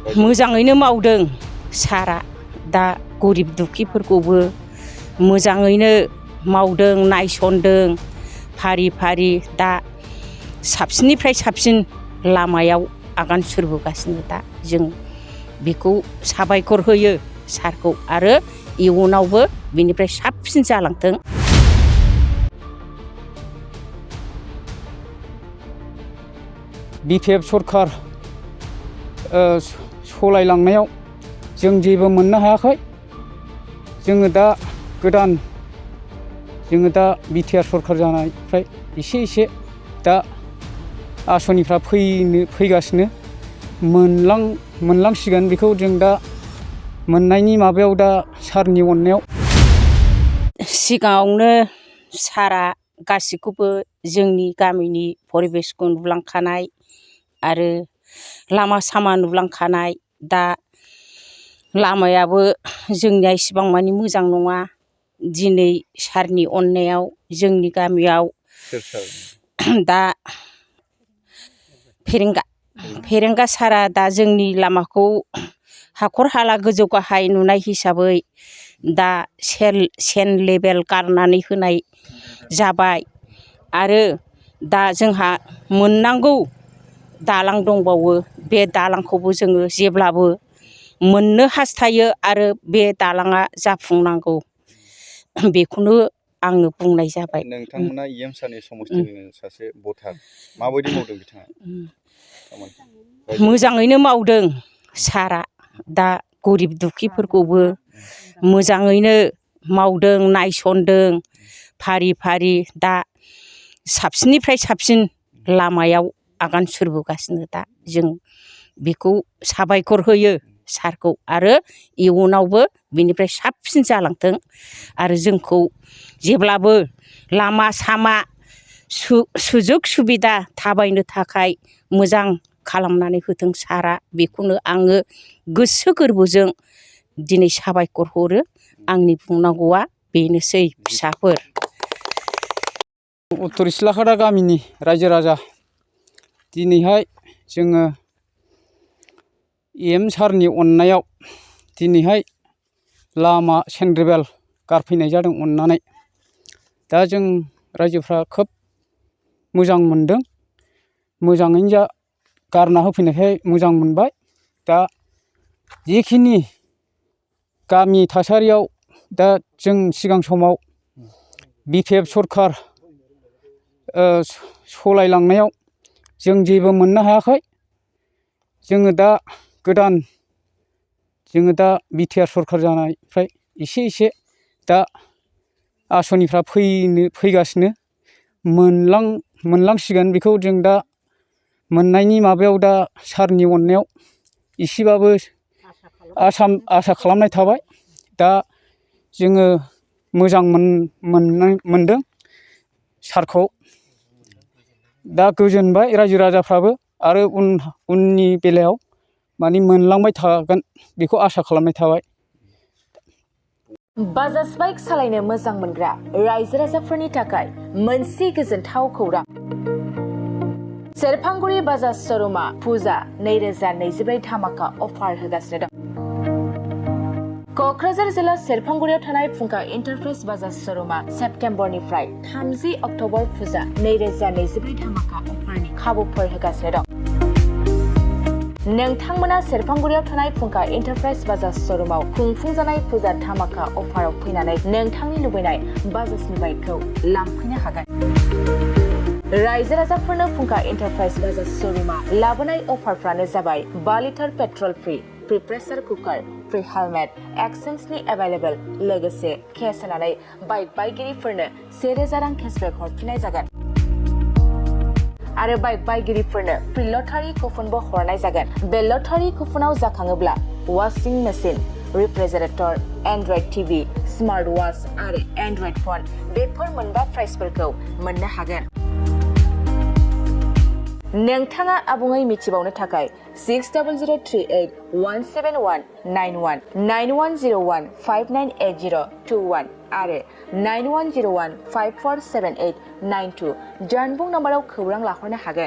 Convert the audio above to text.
मोजाङैनो मावदों सारा दा गरिब दुखिफोरखौबो मोजाङैनो मावदों नायसनदों फारि फारि दा साबसिननिफ्राय साबसिन लामायाव आगान सुरबोगासिनो दा जों बेखौ साबायखर होयो सारखौ आरो इयुनावबो बिनिफ्राय साबसिन जालांथों। बिपिएफ सरखार सलायलांनायाव जों जेबो मोननो हायाखै। जोङो दा गोदान बिटिआर सरखार जानायनिफ्राय एसे दा आसनिफ्रा फैगासिनो मोनलांसिगोन बेखौ जों दा मोननायनि माबायाव दा सारनि अननायाव। सिगाङावनो सारा गासिखौबो जोंनि गामिनि परिबेसखौ नुलांखानाय आरो लामा सामा नुलांखानाय दा लामायाबो जोंनिया इसिबां मानि मोजां नङा। दिनै सारनि अननायाव जोंनि गामियाव दा फेरेंगा सारा दा जोंनि लामाखौ हाखर हाला गोजौ गाहाय नुनाय हिसाबै दा सेन लेबेल गारनानै होनाय जाबाय आरो दा जोंहा मोननांगौ दालां दंबावो बे दालांखौबो जोङो जेब्लाबो मोननो हास्थायो आरो बे दालाङा जाफुंनांगौ बेखौनो आङो बुंनाय जाबाय। नोंथांमोना इएम सारनि समस्थिनिनो सासे भटार माबायदि मावदों बिथाङा? मोजाङैनो मावदों सारा दा गरिब दुखिफोरखौबो मोजाङैनो मावदों नायसनदों फारि फारि दा साबसिननिफ्राय साबसिन लामायाव आगान सुरबोगासिनो दा जों बेखौ साबायखर होयो सारखौ आरो इयुनावबो बिनिफ्राय साबसिन जालांथों आरो जोंखौ जेब्लाबो लामा सामा सुजुग सुबिदा थाबायनो थाखाय मोजां खालामनानै होथों सारा बेखौनो आङो गोसो गोरबोजों दिनै साबायखर हरो। आंनि बुंनांगौआ बेनोसै फिसाफोर। उत्तर सिलाखादा गामिनि रायजो राजा दिनैहाय जोङो इएम सारनि अननायाव दिनैहाय लामा सेन्ट्रेल गारफैनाय जादों अननानै। दा जों रायजोफ्रा खोब मोजां मोनदों मोजाङैनो गारना होफैनायखाय मोजां मोनबाय। दा जिखिनि गामि थासारियाव दा जों सिगां समाव बिपिएफ सरखार सलायलांनायाव जों जेबो मोननो हायाखै। जोङो दा गोदान बिटिआर सरखार जानायनिफ्राय एसे दा आसनिफ्रा फैगासिनो मोनलांसिगोन बेखौ जों दा मोननायनि माबायाव दा सारनि अननायाव एसेबाबो आसा खालामनाय थाबाय। दा जोङो मोजां मोनदों सारखौ। दा गोजोनबाय रायजो राजाफ्राबो आरो उननि बेलायाव माने मोनलांबाय थागोन बेखौ आसा खालामनाय थाबाय। बाजाज बाइक सालायनो मोजां मोनग्रा रायजो राजाफोरनि थाखाय मोनसे गोजोनथाव खौरां। सेरफांगुरि बाजाज श'रुमा फुजा 2024 धामाका अफार होगासिनो दं। क'क्राझार जिल्ला सेरफांगुरियाव थानाय फुंखा इन्टारप्राइज बाजाज श'रुमा सेप्तेम्बरनिफ्राय 30 अक्ट'बर फुजा 2024 धामाका अफारनि खाबुफोर होगासिनो दं। नोंथांमोना सेरफांगुरियाव थानाय फुंखा इन्टारप्राइज बाजाज श'रुमाव खुंफुंजानाय फुजा धामाका अफाराव फैनानै नोंथांनि लुबैनाय बाजाजनि बाइकखौ लांफैनो हागोन। रायजो राजाफोरनो फुंखा इन्टारप्राइज बाजाज श'रुमा लाबोनाय अफारफ्रानो जाबाय 5 litre petrol free pressure cooker free helmet एक्सचेन्जनि एभेलेबल लोगोसे केस होनानै बाइक बायगिरिफोरनो 1000 रां केसबेक हरफिननाय जागोन आरो बाइक बायगिरिफोरनो फ्रि लटारि कुपनबो हरनाय जागोन। बे लटारि कुपनाव जाखाङोब्ला washing machine refrigerator android TV smart watch आरो एन्ड्रइड फन बेफोर मोनबा प्राइजफोरखौ मोननो हागोन। नोंथाङा आबुङै मिथिबावनो थाखाय 6003817191 9101598021 आरो 9101547892 जानबुं नाम्बाराव खौरां लाहरनो हागोन।